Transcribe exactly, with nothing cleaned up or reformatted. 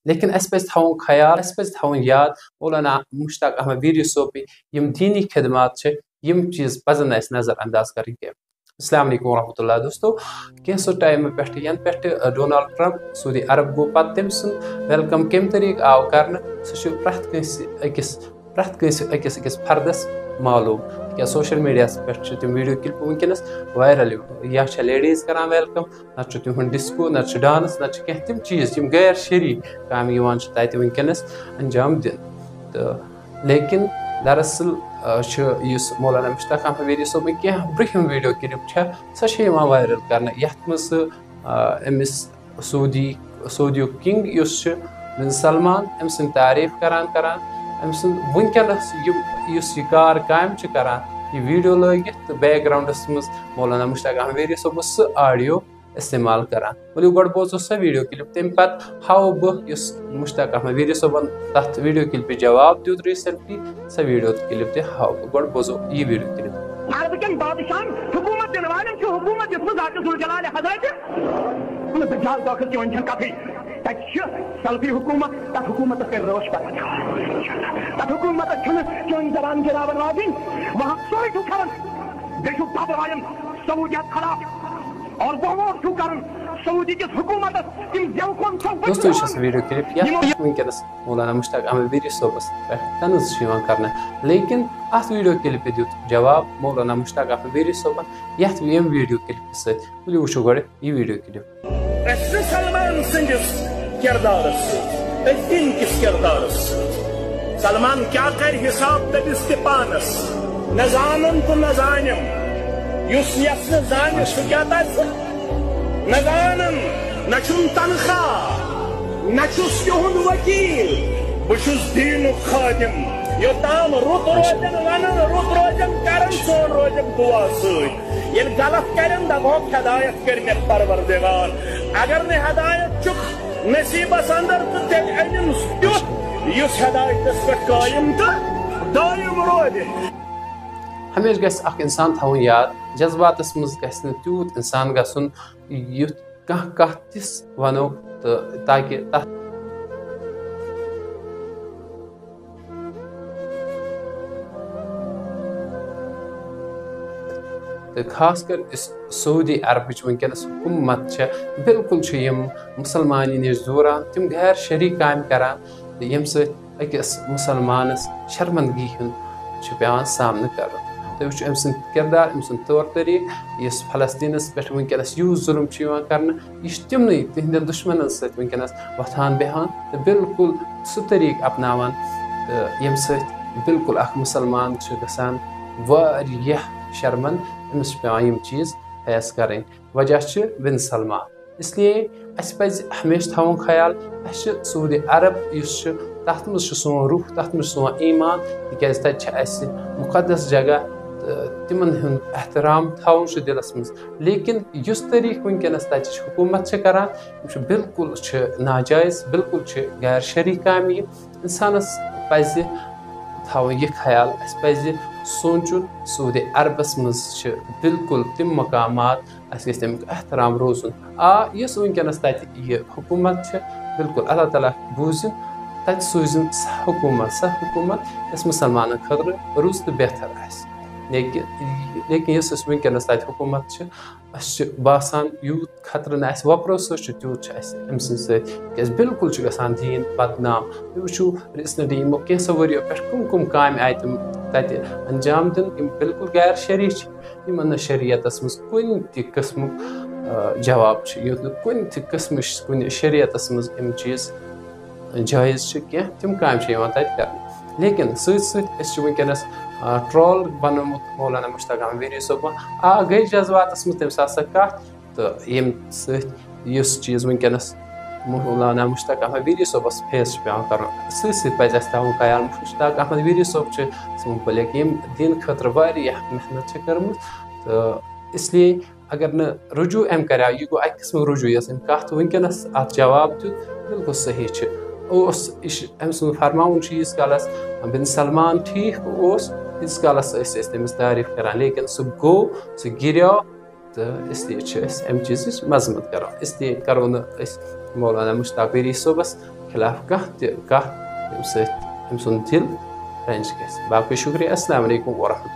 لیکن اَسہِ پَزِ تھاوُن خیال، اَسہِ پَزِ تھاوُن یاد مولانا مشتاق احمد ویری صٲبٕنۍ یِم دینی خدمات چھِ، یِم چیٖز پَزَن نہٕ اَسہِ نظر انداز کَرٕنۍ کینٛہہ۔ السلام علیکم ورحمۃ اللہ دوستو۔ کینٛژھو ٹایمہٕ پٮ۪ٹھٕ، ینہٕ پٮ۪ٹھٕ ڈونلڈ ٹرمپ سعودی عرب گوٚو، پتہٕ تٔمۍ سُنٛد ویلکم کمہِ طریقہٕ آو کرنہٕ، سُہ چھُ پرٛٮ۪تھ کٲنٛسہِ أکِس پرٛٮ۪تھ کٲنٛسہِ أکِس أکِس فردس معلوم، تِکیٛازِ سوشل میڈیاہس پٮ۪ٹھ چھِ تِم ویڈیو کلپہٕ وٕنکیٚنس وائرل، یا چھےٚ لیڈیز کران ویلکم، نتہٕ چھُ تِہُنٛد ڈسکو، نتہٕ چھُ ڈانس، نتہٕ چھِ کینٛہہ تِم چیٖز یِم غیر شرعی کامہِ یِوان چھِ تتہِ وٕنکیٚنس انجام دِنہٕ۔ تہٕ لیکن دراصل، آ، چھُ یُس مولانا مشتاق احمد ویری صٲبٕنۍ کینٛہہ برٛونٛہِم ویڈیو کلپ چھےٚ، سۄ چھےٚ یِوان وائرل کرنہٕ، یتھ منٛز سُہ، آ، أمِس سعودی، سعودیُک کنگ یُس چھُ بن سلمان، أمۍ سٕنٛدۍ تعریف کران کران، أمۍ سُنٛد وٕنکیٚنس یِم، یُس یہِ کار کامہِ چھُ کران، یہِ ویڈیو لٲگِتھ تہٕ بیک گراؤنڈس منٛز مولانا مشتاق احمد ویری صٲبُن سُہ آڈیو استعمال کران۔ ؤلِو گۄڈٕ بوزو سۄ ویڈیو کلپ، تمہِ پتہٕ ہاوو بہٕ یُس مشتاق احمد ویری صٲبن تتھ ویڈیو کلپہِ جواب دیُت ریسنٹلی، سۄ ویڈیو کلپ تہِ ہاوو بہٕ۔ گۄڈٕ بوزو یہِ ویڈیو کلپ۔ عرب کٮ۪ن بادشاہن حکوٗمت دِنہٕ والٮ۪ن چھُ حکوٗمت دِژمٕژ ذات ذوالجلال حضرت۔ دجال دٲخل چٲنۍ چھَنہٕ کَتھٕے۔ تَتہِ چھِ سلفی حکوٗمت، تَتھ حکوٗمتَس کَرِ رٲچھ پَتہٕ۔ تَتھ حکوٗمتَس چھُنہٕ چٲنۍ زبان گِراوَن واجِنۍ۔ وۄنۍ سورُے چھُ کَران۔ بیٚیہِ چھُ دَبہٕ وایان سعودیت خلاف۔ اور وۄنۍ وۄنۍ چھُ کَران سعودی کِس حکوٗمتَس تِم زٮ۪و کھۄن چھَو دوستو، یہِ چھےٚ سۄ ویڈیو کلپ یَتھ یِمو وٕنکیٚنَس مولانا مشتاق احمد ویری صٲبَس پٮ۪ٹھ طنز چھُ یِوان کرنہٕ، لیکن اَتھ ویڈیو کلپہِ دیُت جواب مولانا مشتاق احمد ویری صٲبَن یَتھ ییٚمہِ ویڈیو کلپہِ سۭتۍ۔ ؤلِو وٕچھو گۄڈٕ یہِ ویڈیو کلپ۔ أسۍ چھِ سلمان سٕنٛدِس کردارس سۭتۍ، أتھۍ دِن کِس کردارس سۭتۍ۔ سلمان کیٛاہ کرِ حساب تٔمِس تہِ پانس؟ نہ زانن تہٕ نہ زانٮ۪م۔ یُس یژھ نہٕ زانہِ، سُہ کیٛاہ دَپہِ؟ نہ زانن، نہ چھُم تنخواہ، نہ چھُس تِہُنٛد وکیل۔ بہٕ چھُس دیٖنُک خٲدِم۔ یوٚتام رُت روزن ونن، رُت روزن کرن، سون روزن دُعا سۭتۍ۔ ییٚلہِ غلط کرن، دپہوکھ ہدایت کٔر مےٚ پروردگار۔ اگر نہٕ ہدایت چھُکھ نصیبس اندر، تہٕ تیٚلہِ أنِن تیُتھ یُس ہدایتس پٮ۪ٹھ قٲیِم تہٕ دٲیِم روزِ۔ ہمیشہِ گژھِ اکھ انسان تھاوُن یاد، جذباتس منٛز گژھِ نہٕ تیوٗت انسان گژھُن یُتھ کانٛہہ کتھ تِژھ ونو تہٕ تاکہِ تتھ تہٕ خاص کر یُس سعودی عربٕچ وٕنکیٚنَس حکوٗمت چھےٚ، بالکل چھِ یِم مُسلمانَن نِش زوران، تِم غیر شرعی کامہِ کران، تہٕ ییٚمہِ سۭتۍ أکِس مُسلمانَس شرمندگی ہُنٛد چھُ پٮ۪وان سامنہٕ کرُن۔ تُہۍ وٕچھِو أمۍ سُنٛد کِردار، أمۍ سُنٛد طور طریٖقہٕ، یُس فلسطیٖنَس پٮ۪ٹھ وٕنکیٚنَس یوٗت ظُلُم چھُ یِوان کرنہٕ، یہِ چھُ تِمنٕے تِہنٛدٮ۪ن دُشمنَن سۭتۍ وٕنکیٚنَس وۄتھان بیٚہوان تہٕ بالکل سُہ طریٖقہٕ اپناوان، تہٕ ییٚمہِ سۭتۍ بالکل اکھ مُسلمان چھُ گژھان واریاہ شرمند، أمِس چھِ پٮ۪وان یِم چیٖز فیس کرٕنۍ۔ وجہ چھُ بن سلمان۔ اس لیے اَسہِ پَزِ ہمیشہِ تھاوُن خیال، اَسہِ چھُ سعودی عرب یُس چھُ، تَتھ منٛز چھُ سون روح، تَتھ منٛز چھُ سون ایٖمان، تِکیٛازِ تَتہِ چھِ اَسہِ مُقدس جگہ، تہٕ تِمَن ہُنٛد احترام تھاوُن چھُ دِلَس منٛز۔ لیکن یُس طریٖقہٕ وٕنکیٚنَس تَتِچ حکوٗمت چھِ کران، یِم چھِ بالکل چھِ ناجٲیز، بالکل چھِ غیر شرعی کامہِ یہِ۔ اِنسانَس پَزِ تھاوُن یہِ خیال، اَسہِ پَزِ سونٛچُن، سعودی عربَس منٛز چھِ بالکل تِم مقامات، اَسہِ گژھِ تَمیُک احترام روزُن۔ آ، یُس وٕنکیٚنَس تَتہِ یہِ حکوٗمت چھِ، بالکل اللہ تعالیٰ بوٗزِن، تَتہِ سوٗزِن سۄ حکوٗمت، سۄ حکوٗمت یۄس مُسلمانَن خٲطرٕ رُت تہٕ بہتر آسہِ۔ لیکن، لیکن یُس اَسہِ وٕنکیٚنَس تَتہِ حکوٗمت چھِ، اَسہِ چھُ باسان یوٗت خطرٕ نہٕ اَسہِ وۄپرو سۭتۍ چھُ، تیوٗت چھُ اَسہِ أمۍ سٕنٛدِ سۭتۍ، تِکیٛازِ بالکل چھُ گژھان دیٖن بدنام۔ تُہۍ وٕچھِو recently یِمو کینٛژھو ؤرِیو پٮ۪ٹھ کٕم کٕم کامہِ آیہِ تِم تَتہِ انجام دِنہٕ، یِم بالکل غیر شرعی چھِ، یِمن نہٕ شریعتس منٛز کُنہِ تہِ قٕسمُک، آ، جواب چھُ، یُتھ نہٕ کُنہِ تہِ قٕسمٕچ کُنہِ شریعتس منٛز یِم چیٖز جٲیز چھِ کینٛہہ، تِم کامہِ چھِ یِوان تَتہِ کرنہٕ۔ لیکن سۭتۍ سۭتۍ أسۍ چھِ وٕنکیٚنَس، آ، ٹرول بنومُت مولانا مشتاق احمد ویری صٲبُن۔ آ، گٔے جذباتَس منٛز تٔمۍ ساتہٕ سۄ کَتھ، تہٕ ییٚمہِ سۭتۍ یُس چیٖز وٕنکیٚنَس مولانا مشتاق احمد ویری صٲبَس فیس چھُ پٮ۪وان کَرُن۔ سۭتۍ سۭتۍ پَزِ اَسہِ تھاوُن خیال، مشتاق احمد ویری صٲب چھِ سون مُبلِغ، ییٚمۍ دیٖنہٕ خٲطرٕ واریاہ محنت چھِ کٔرمٕژ، تہٕ اس لیے اگر نہٕ رجوع أمۍ کریو، یہِ گوٚو اَکہِ قٕسمُک رجوع، یۄس أمۍ کَتھ وٕنکیٚنَس اَتھ جواب دیُت، بالکل صحیح چھِ۔ اوس، یہِ چھِ، أمۍ سُنٛد فرماوُن چھُ ییٖتِس کالَس بن سلمان ٹھیٖک اوس، تیٖتِس کالَس ٲسۍ أسۍ تٔمِس تعریٖف کران، لیکن سُہ گوٚو، سُہ گِریو، تہٕ اس لیے چھِ أسۍ اَمہِ چیٖزٕچ مذمت کران۔ اس لیے کرو نہٕ أسۍ مولانا مشتاق ریٖشی صٲبَس خلاف کانٛہہ تہِ کَتھ، ییٚمہِ سۭتۍ أمۍ سُنٛد دِل رنٛج گژھِ۔ باقٕے شُکریہ۔ السلام علیکم ورحمۃ اللہ۔